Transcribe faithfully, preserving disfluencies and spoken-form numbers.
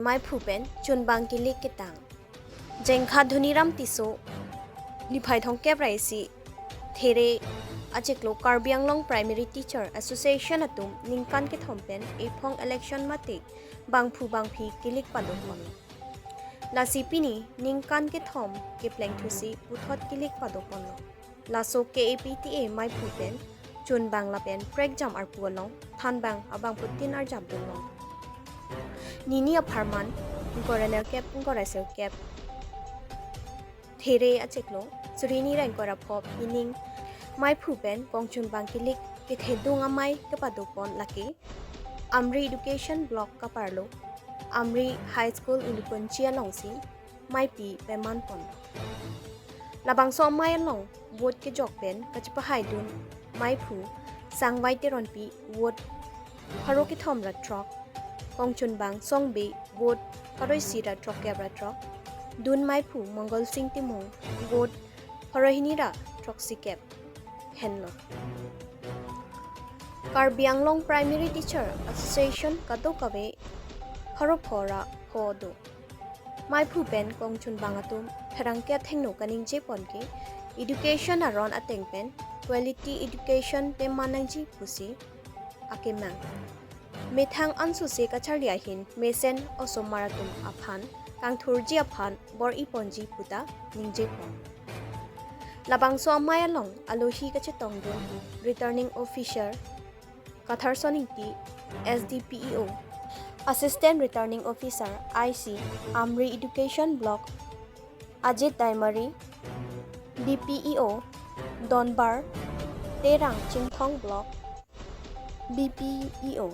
Maiphu pen chunbang kilik ketang. Jengkha Dhoniram Tisso, niphai thomkep ra isi, There achiklo Karbi Anglong Primary Teacher Association atum ningkan kethom pen ephong election mate bangphu bangphi kilik padopon. Lasi pini ningkan kethom keplengthusi puthot kilik padoponlo. Laso K A P T A maiphu pen chunbang lapen prekjam arpu along thanbang abangphutin arjapdunlong. Nini apharman ingkoi ra nerkep ingkoi ra sirkep, There achiklo suri hini ra ingkoi ra pho pining maiphu pen kongchunbang kilik kethedung amei kepadopon lake Amri Education Block kaparlo Amri High School Ulukunchi alongsi maipi pemanpon. Labangso amei along vote kejok pen kachepahaidun maiphu Sangvai Teronpi, vote pharo kethom ra throk, kongchunbang Songbe, vote pharo isi ra throkkep ra throk, dun maiphu Mongol Sing Timung, vote pharo hini ra throksikep henlo. Karbi Anglong Primary Teacher Association kadokave pharo pho ra pho do. Maiphu pen kongchunbang atum pherangke athengno kaningjepon ke education aron ateng pen quality education peman nangji pusi akemang. Methang ansose kacharli ahin mesen osomar atum aphan kangthurji aphan bor-iponji puta ningjepon. Labangso amei along alohi kachetongdun Returning Officer Katharson Ingti, S D P E O, Assistant Returning Officer, I C, Amri Education Block, Ajit Daimari, B P E O, Donbar, Terang Chinthong Block, B P E O,